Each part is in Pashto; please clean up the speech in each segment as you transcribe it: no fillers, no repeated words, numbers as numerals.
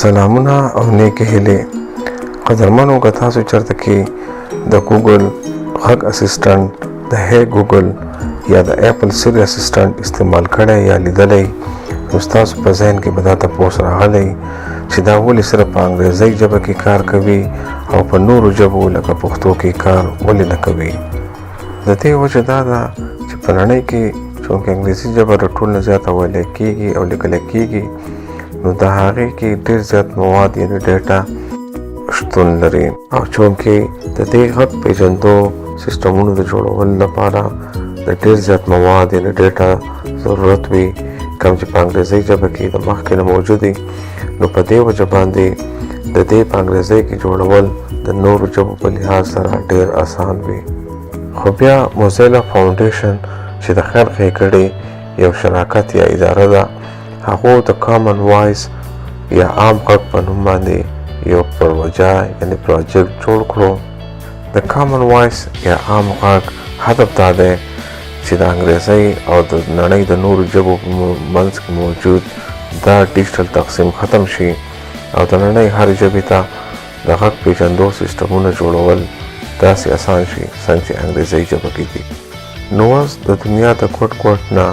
سلامونه او نیکې هیلې. قدرمنو، که تاسو چرته کې د ګوګل غږ اسسټنټ، د Hey Google یا د اپل سری اسسټنټ استعمال کړی یا لیدلی، نو ستاسو په ذهن کې به دا تپوس راغلی چې دا ولې صرف په انګریزۍ ژبه کې کار کوي او په نورو ژبو لکه پښتو کې کار ولې نه کوي؟ د دې وجه دا ده چې په نړۍ کې چونکه انګلیسي ژبه د ټول نه زیاته ویل کېږي او لیکل کېږي، نو د هغې کې ډېر زیات مواد یعنی ډیټا شتون لري، او چونکه د دې غږ پېژندو سیستمونو د جوړولو لپاره د ډېر زیات مواد یعنی ډیټا ضرورت وي، کوم چې په انګریزۍ ژبه کې د مخکې نه موجود دي، نو په دې وجه باندې د دې په انګریزۍ کې جوړول د نورو ژبو په لحاظ سره ډېر اسان وي. خو بیا موزیلا فاونډیشن، چې د خیر ښېګړې یو شراکت یا اداره ده، هغو د کامن وایس یا عام غږ په نوم باندې یو پروژه یعنی پروجیکټ جوړ کړو. د کامن وایس یا عام غږ هدف دا دی چې د انګریزۍ او د نړۍ د نورو ژبو په منځ کې موجود دا ډیجیټل تقسیم ختم شي او د نړۍ هر ژبې ته د غږ پیژندو سیستمونه جوړول داسې اسان شي څنګه چې انګریزۍ ژبه کې دي. نو اوس د دنیا د ګوټ ګوټ نه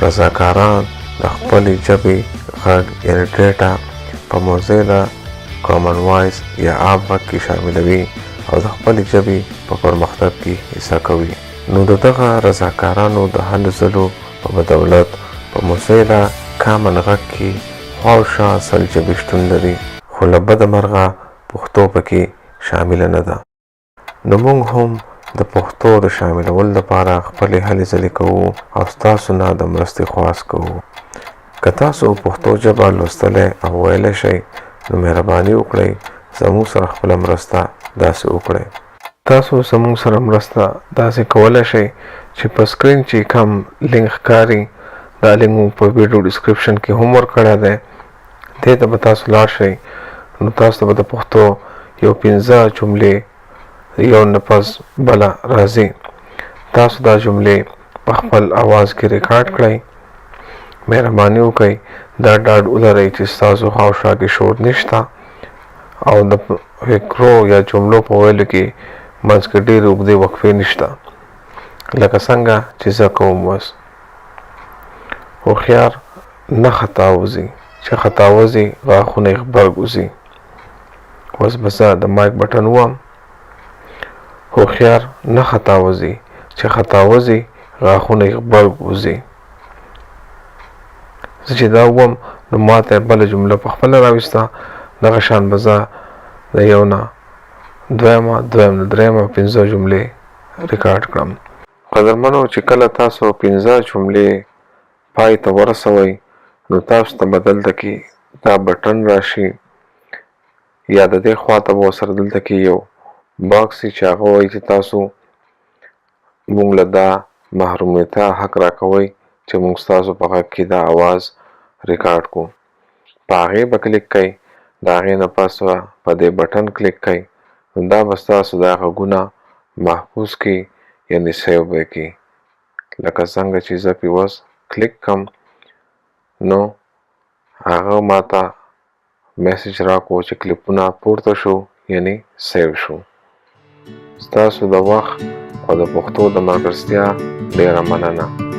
رضاکاران د خپلې ژبې غږ یعنی ډیټا په موزیلا کامن وایس یا عام غږ کې شاملوي او د خپلې ژبې په پرمختګ کې حصه کوي. نو د دغه رضاکارانو د هلو ځلو په بدولت په موزیلا کامن غږ کې خواوشا 100 ژبې شتون لري، خو له بده مرغه پښتو پکې شامله نه ده. نو موږ هم د پښتو د شاملولو لپاره خپلې هلې ځلې کوو او ستاسو نه د مرستې خواست کوو. که تاسو پښتو ژبه لوستلی او ویلی شئ، نو مهرباني وکړئ زموږ سره خپله مرسته داسې وکړئ. تاسو زموږ سره مرسته داسې کولی شئ چې په سکرین چې کوم لینک ښکاري، دا لینک موږ په ویډیو ډسکرپشن کې هم ورکړی دی، دې ته به تاسو لاړ شئ، نو تاسو ته به د پښتو یو پنځه جملې یو نه پس بله راځي. تاسو دا جملې په خپل اواز کې ریکارډ کړئ. مهرباني وکړئ دا ډاډ ولرئ چې ستاسو خواوشا کې شور نشته او د فکرو یا جملو په ویلو کې منځ کې ډېرې اوږدې وقفې نشته، لکه څنګه چې زه کوم اوس. هوښیار نه خطا وځي، چې خطا وځي غاښونه یې غبرګ وځي. اوس به زه د مایک بټن ووهم. هوښیار نه خطا وځي، چې خطا وځي غاښونه یې غبرګ وځي. زه چې دا ووم، نو ماته بله جمله په خپله راویسته. دغه شان به زه د یو نه دویمه، دویم نه درېیمه، پنځه جملې ریکارډ کړم. قدرمنو، چې کله تاسو پنځه جملې پای ته ورسوئ، نو تاسو ته به دلته کې دا بټن راشي یا د دې خوا ته به ورسره دلته کې یو باکس وي چې هغه وایي چې تاسو موږ له دا محرومیتا حق راکوئ چې موږ ستاسو په غږ کې دا اواز ریکارډ کړو. په هغې به کلیک کوئ. د هغې نه پس به په دې بټن کلیک کوئ، نو دا به ستاسو دا غږونه محفوظ کړي یعنی سیو به یې کړي. لکه څنګه چې زه پې اوس کلیک کړم، نو هغه ماته میسج راکړو چې کلیپونه پورته شو یعنی سیو شو. ستاسو د وخت او د پښتو د ملګرتیا ډېره مننه.